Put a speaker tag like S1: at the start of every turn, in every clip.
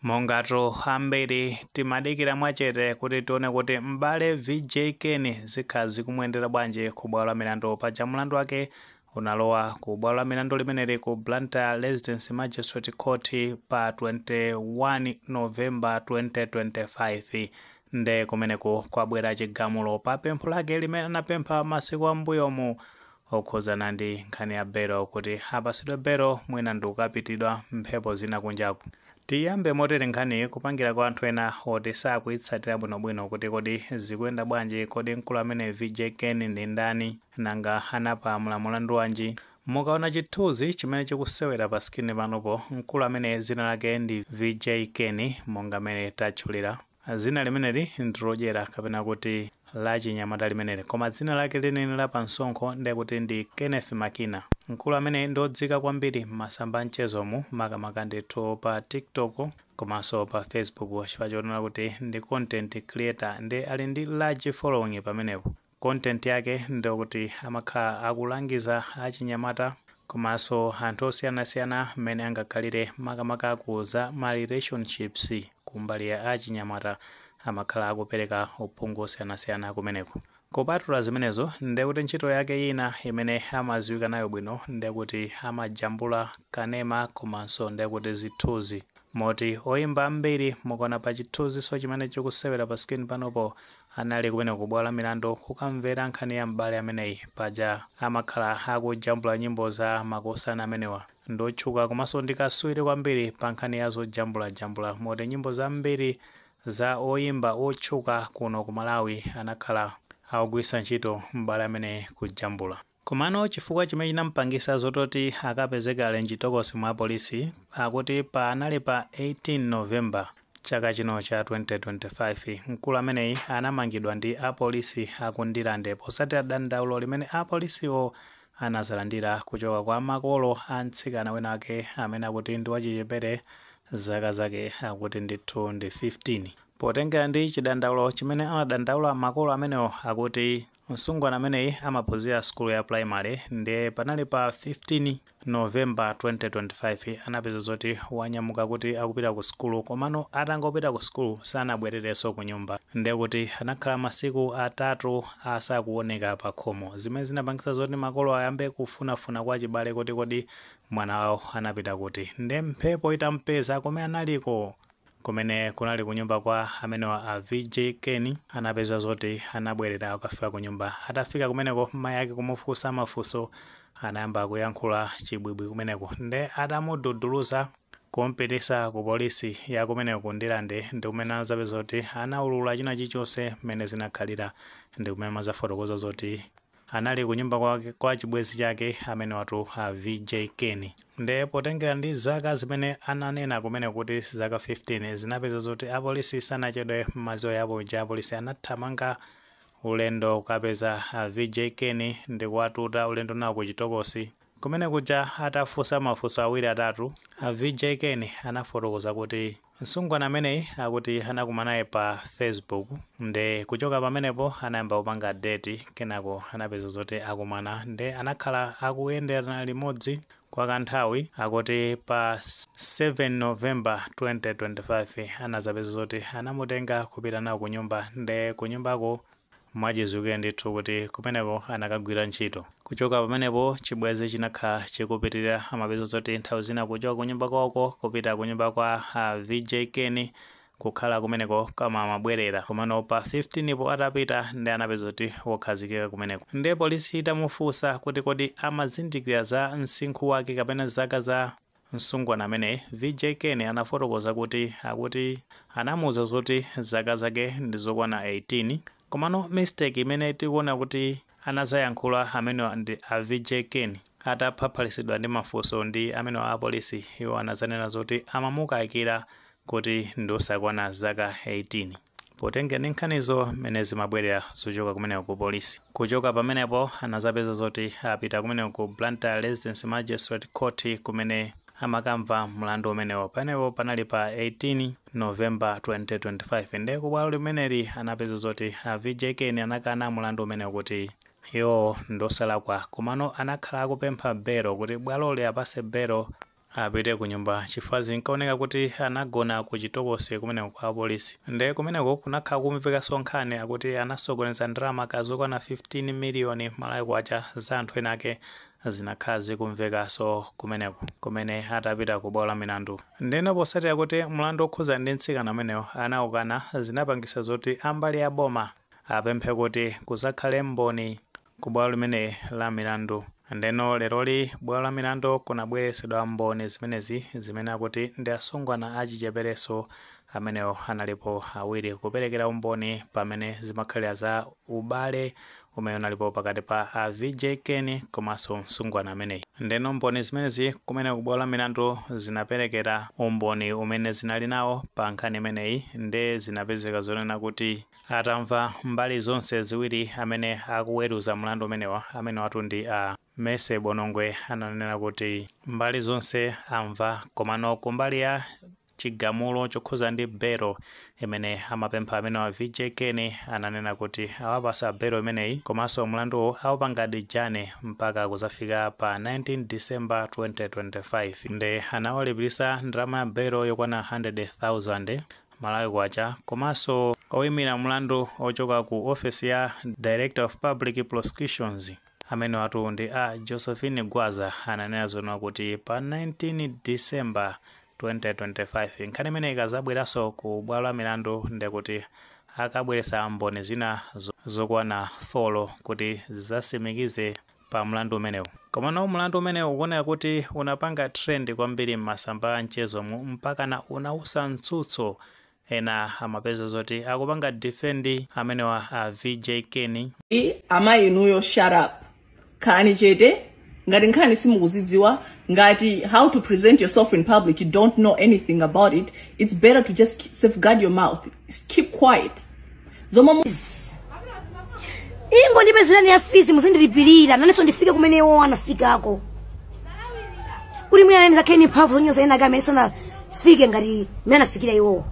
S1: Mongatu ambiri timadikira mwachete kuti tione kuti m'bale VJ Ken zikhala zikumuyendera bwanji ku bwalo la milandu. Paja mlandu wake unalowa ku bwalo la milandu limeneli ku Blantyre Residence Magistrate Court pa 21 November 2025. Nde kumeneku kwabwera chigamulo pa pempho lake limene anapempha masiku ambuyomu okhuzana ndi nkhani ya belo, kuti apasidwe belo mwina ndi kukapitidwa mphepo zina kunjaku. Tiyambe motere nkhani kupangira kwa anthu ena oti sakuyitsatira bwinobwino kuti kodi zikuyenda bwanji, kodi mkulu amene VJ Ken ndi ndani, nanga anapamula mulandu wanji? Mukaona chithunzi chimene chikusewera pa screen panopo, mkulu amene zina lake ndi VJ Ken, monga amene tatchulira, zina limeneli ndilodyera kapena kuti la chinyamata limeneli, koma dzina lake leneni la pansonkho ndekuti ndi Kenneth Makina. Mkulu amene ndiodziwika kwambiri m'masamba amchezomu, makamaka ndithu pa TikTok komanso pa Facebook, chifukwa chonena kuti ndi content creator ndi ali ndi large following pamenepo. Content yake ndikuti amakhala akulangiza achinyamata komanso anthu osiyanasiyana mmene angakhalire, makamaka ku za ma relationships. Kumbali ya achinyamata amakhala akupereka uphungu osiyanasiyana kumeneko. Kupatula zimenezo, ndekuti ntchito yake ina imene amaziwika nayo bwino ndekuti amajambula kanema komanso ndekuti zithunzi, moti oyimba ambiri mukaona pa chithunziso chimene chikusewera pa screen panopo anali kumene ku bwalo la milandu kukamvera nkhani ya m'bale ameneyi. Paja amakhala akujambula nyimbo za makosana amenewa, ndotchuka komanso ndikaswiri kwambiri pa nkhani ya zojambulajambula, moti nyimbo zambiri za oyimba otchuka kuno ku Malawi anakhala akugwiritsa ntchito m'bale amene kujambula. Komano chifukwa chimene chinampangisa zototi akapezeka ali mchitokosi mwa polisi, akuti panali pa 18 November chaka chino cha 2025, mkulu ameneyi anamangidwa ndi apolisi aku Ndirande posatira dandaulo limene apolisiwo anazalandira kuchoka kwa makolo a mtsikana wina ake amene akuti ndi wachichepere, zaka zake akuti ndithu ndi 15. Potengera ndi chidandaulo chimene anadandaula makolo amenewo, akuti msungwana ameneyi amaphunzira sukulu ya primary, ndiye panali pa 15 November 2025 anapeza zoti wanyamuka kuti akupita ku sukulu, komano atangopita ku sukulu sanabwererenso ku nyumba. Ndiye kuti anakhala masiku 3 asakuoneka pa khomo, zimene zinapangisa zoti makolo ayambe kufunafuna kwa chibale kuti kodi mwana wawo anapita kuti. Ndiye mphepo itampeza kumene analiko, kumene kunali kunyumba kwa amenewa a VJ Ken, anapeza zoti anabwerera akafika ku nyumba. Atafika kumeneko, mayi ake kumufunsa mafunso, anayamba kuyankhula chibwibwi kumeneko. Nde atamududuluza kumpitisa ku polisi ya kumeneko ku Ndirande, ndi kumene anazapeza zoti anaulula china chilichonse mmene zinakhalira, ndi kumene amazafotokoza zoti anali kunyumba kwake kwa chibwenzi chake amene watu a VJ Ken. Nde potengera ndi zaka zimene ananena kumene kuti zaka 15, zinapeza zoti apolisi sanachedwe m'madziwo yapo ja. Apolisi anathamanga ulendo kukapeza a VJ Ken ndi kuwatuta ulendo nawo ku chitokosi. Kumene kuja atafunsa mafunso awiri atatu, a VJ Ken anafotokoza kuti msungwana ameneyi akuti anakumana naye pa Facebook, nde kuchoka pamenepo anayamba kupanga date, kenako anapeza zoti akumana, nde anakhala akuyenderana limodzi kwa kanthawi. Akuti pa 7 November 2025 anazapeza zoti anamutenga kupita nawo ku nyumba, nde ku nyumbako mwachidziwikire ndithu kuti kumeneko anakagwira ntchito. Kuchoka pamenepo chibwenzi chinakhala chikupitirira, amapeza zoti nthawi zina kuchoka ku nyumba kwawoko kupita ku nyumba kwa VJ Ken, kukhala kumeneko kama amabwerera. Komano pa 15 po atapita, ndi anapeza kuti wokhazikika kumeneko. Ndiye polisi itamufunsa kuti kodi amazindikira za msinkhu wake kapena zaka za msungwana ameneyi, VJ Ken anafotokoza kuti akuti anamuwuza zoti zaka zake ndi zokwana 18. Komano mistake imene tikuona kuti anazayankhula amenewa ndi a VJ Ken ataphaphalisidwa ndi mafunso ndi amenewa apolisi, iwo anazanena zoti amamukayikira kuti ndi osakwana zaka 18, potengera ndi nkhanizo mmene zimabwerera zochoka kumeneko ku polisi. Kuchoka pamenepo anazapeza zoti apita kumeneko ku Blantyre Residence Magistrate Court kumene amakamva mlandu umenewo. Pamenepo panali pa 18 November 2025. Ndiye kubwalo limeneli anapeza zoti a VJ Ken anakana mlandu umenewo kuti iwo ndosalakwa, komano anakhala akupempha belo kuti bwaloli apase belo. Apite ku nyumba chifukwa zinkaoneka kuti anagona ku chitokosi kumeneko kwa apolisi. Nde kumeneko kunakhala kumvekanso nkhani akuti anasokoneza ndalama kazokwana 15 miliyoni Malawi kwacha za anthu ena ake. Zinakhala zikumvekanso kumeneko kumene atapita ku bwalo la milandu. Ndeno posatira kuti mlandu okhuza ndi mtsikana amenewo anawukana, zinapangisa zoti ambali ya boma apemphe kuti kuzakhale mboni ku bwalo limene la milandu. Ndeno leroli bwalo la milandu kunabweresedwa mboni zimenezi zimene akuti ndi asungwana achichepereso amenewo analipo awiri kuperekera umboni pamene zimakhalira za ubale umene unalipo pakati pa a VJ Ken komanso msungwana ameneyi. Ndeno mboni zimenezi kumene ku bwalo la milandu zinaperekera umboni umene zinali nawo pa nkhani imeneyi. Nde zinapezeka zonena kuti atamva mbali zonse ziwiri, amene akuweruza mlandu umenewa, amene watu ndi a Mese Bonongwe, ananena kuti mbali zonse amva, komano kumbali ya chigamulo chokhuza ndi belo imene amapempha amene wa VJ Ken, ananena kuti awapasa belo imeneyi komanso mlanduwo awupanga adjourn mpaka kuzafika pa 19 December 2025. Nde anawalipirisa ndalama ya belo yokwana 100,000 Malawi kwacha. Komanso oyimira mlandu ochoka ku ofesi ya Director of Public Prosecutions, amene watu ndi a Josephine Gwaza, ananena zonena kuti pa 19 December 2025 nkhani imene ikazabweranso ku bwalo la milandu, ndekuti akabweresa mboni zina zokwana 4 kuti zisasimikize pa mlandu umenewu. Komano mlandu umenewu ukuoneka kuti unapanga trend kwambiri m'masamba a mchezomu, mpakana unausa mtsutso. Ena amapeza zoti akupanga defend amenewa a VJ Ken.
S2: Amayi inuyo, shut up, khalani chete. Ngati nkhani simukuzidziwa, ngati how to present yourself in public you don't know anything about it, it's better to just safeguard your mouth, keep quiet. Zomwe
S3: Ingo ndipezerani ya fees, muzindilipirira nanenso ndifike kumene iwo anafikako, kuti mwina nane zakhale ni mphamvu zonyoza ena amene sanafike ngati mmene anafikira iwowo.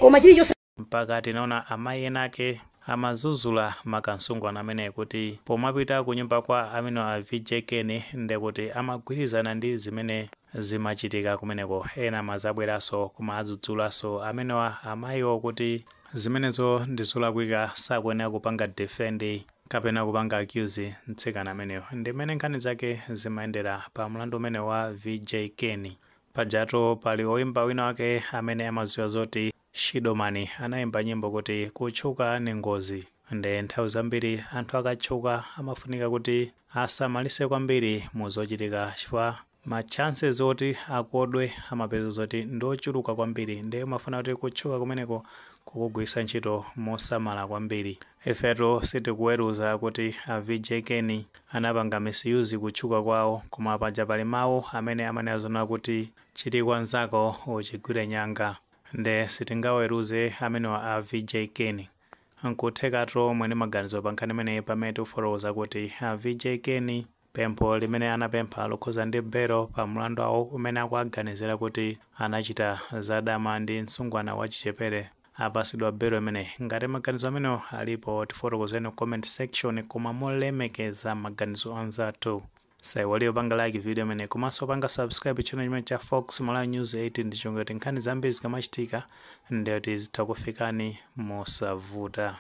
S3: Koma chilichonse
S1: Mpaka tinaona amayi ena ake amazuzula makansungwana amene kuti pomapita ku nyumba kwa amene a VJ Ken, ndekuti amagwirizana ndi zimene zimachitika kumeneko. Ena amazabweranso kumadzudzulaso amenewa amayiwo kuti zimenezo ndi zolakwika, sakuyenera kupanga defend kapena kupanga accuse mtsikana ameneyo. Ndi mmene nkhani zake zimayendera pa mlandu umene wa VJ Ken. Pajatu pali oyimba wina wake amene amadziwa zoti Shidomani anayimba nyimbo kuti kutchuka ni ngozi. Nde nthawi zambiri anthu akatchuka amafunika kuti asamalise kwambiri mu zochitika, chifukwa ma chances oti akodwe amapeza zoti ndi ochuluka kwambiri. Ndiye umafuna kuti kutchuka kumeneko kukugwiritsa ntchito mosamala kwambiri. Ifetu sitikuweruza kuti a VJ Ken anapanga misuse kutchuka kwawo, koma paja pali mawu amene amanena zonena kuti chili kwa nzako uchigwire nyanga. Nde sitingaweruze amenewa a VJ Ken. Nkuthekatu mwene maganizo pa nkhani imeneyi pamene tikufotokoza kuti a VJ Ken pempho limene anapempha lokhuza ndi belo pa mlandu awo umene akuaganizira kuti anachita zadama ndi msungwana wachichepere, apasidwa belo imeneyi. Ngati maganizo amenewo alipo, tifotokozeni ku comment section, koma molemekeza maganizo anzathu. Saiwaliyo panga like video imene komanso panga subscribe channel chimene cha Fox Malawi News 8, ndi chonga kuti nkhani zambiri zikamachitika ndiyoti zitha kufikani mosavuta.